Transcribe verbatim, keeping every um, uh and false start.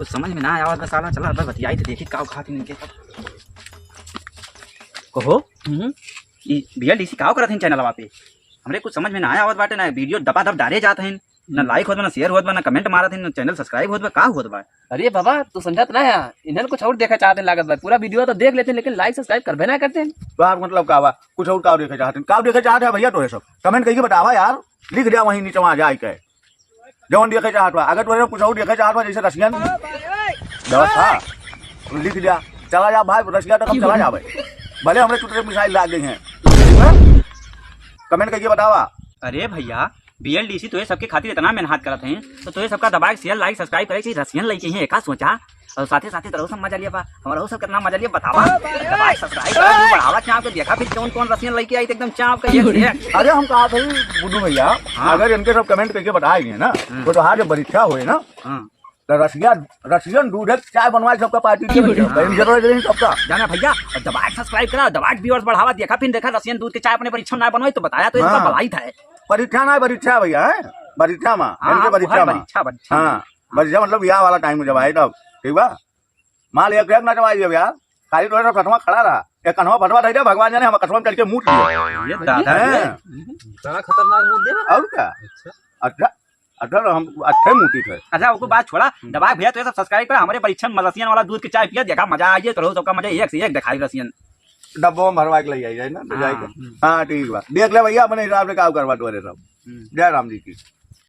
कुछ समझ में ना आवत बा साला, चला अब बतियाई तो देखी काव खात इनके। कहो, हम्म। ई बीएलडीसी काव करत हैं चैनलवा पे? हमरे कुछ समझ में ना आवत बाटे, ना वीडियो दबा दब डारे जात हैं, ना हम्म। लाइक होत बा, ना शेयर होत बा, ना कमेंट मारत हैं, ना चैनल सब्सक्राइब होत बा, का होत बा? अरे बाबा, तू समझत ना है, इन्हन कुछ और देखा चाहत हैं लागत बा। पूरा वीडियो तो देख लेते हैं, लेकिन लाइक सब्सक्राइब करबे ना करते हैं। तो आप मतलब का बा, कुछ और का देखे चाहत हैं? का देखे चाहत है भैया? तो ये सब कमेंट करके बतावा यार, लिख दिया वहीं नीचे वहाँ जाए के। जवन देखे चाहत बा, अगर तोरे कुछ और देखे चाहत बा, जैसे रसियन व्यवस्था, लिख दिया, चला जा भाई, रसिया तो हम चला जावे, भले हमरे चुटरे मिसाइल लाग गई हैं, ठीक है? कमेंट करके बतावा। अरे भैया, बीएलडीसी तो ये सबके खातिर इतना मेहनत करत हैं, तो, तो ये सबका दबा के शेयर, लाइक, सब्सक्राइब करे चाहिए। रसियन लइके हैं, एका सोचा, और साथे साथे तरह सब मजा लिया बा, हमारा सब कितना मजा लिया बतावा। दबा के सब्सक्राइब करा, बढ़ावा चाप के देखा, फिर कौन कौन रसियन लइके आई, तो एकदम चाप का ये, ये। अरे हम कहा था बुद्धू भैया, हाँ। अगर इनके सब कमेंट करके बताए गए ना, हम्म। तो, तो हाथ जब परीक्षा हुए ना, हाँ। तो रसिया, रसियन दूध है, चाय बनवाए सबका पार्टी की। हाँ। बहन जरूरत नहीं सबका। जाना भैया, और दबा के सब्सक्राइब करा, दबा के व्यूअर्स बढ़ावा, देखा फिर देखा रसियन दूध के चाय अपने परीक्षा ना बनवाई तो बताया तो इसका हाँ। भलाई था। परीक्षा ना है, परीक्षा भैया, हैं? परीक्षा में, हाँ, इनके हाँ, परीक्षा वही में। परीक्षा, परीक्षा। हाँ, परीक्षा मतलब यह वाला टाइम जब आए तब, ठीक बा? माल एक एक ना जब आई जब यार, खाली तो है तो कठवा खड़ा रहा, एक कन्हवा फटवा धइले, भगवान जाने हम कठवा में चढ़ के मूत लिए। ये दादा हैं? रे। बड़ा खतरनाक मूत दे। और क्या? अच्छा। अच्छा, अच्छा, तो हम अच्छे मूती थे। अच्छा, ओको बात छोड़ा, हम्म। दबा भैया, तो ये सब सब्सक्राइब करा, हमारे परीक्षा में रसियन वाला दूध की चाय पिया, देखा मजा आइए, तो सबका मजा एक से एक दिखाई रसियन। डब्बों में भरवा के ले जाइए ना, ले हाँ। जाइए। हम्म। हाँ, ठीक बा, देख ले भैया, अपने हिसाब से का करवा तोरे सब। हम्म। जय राम जी की।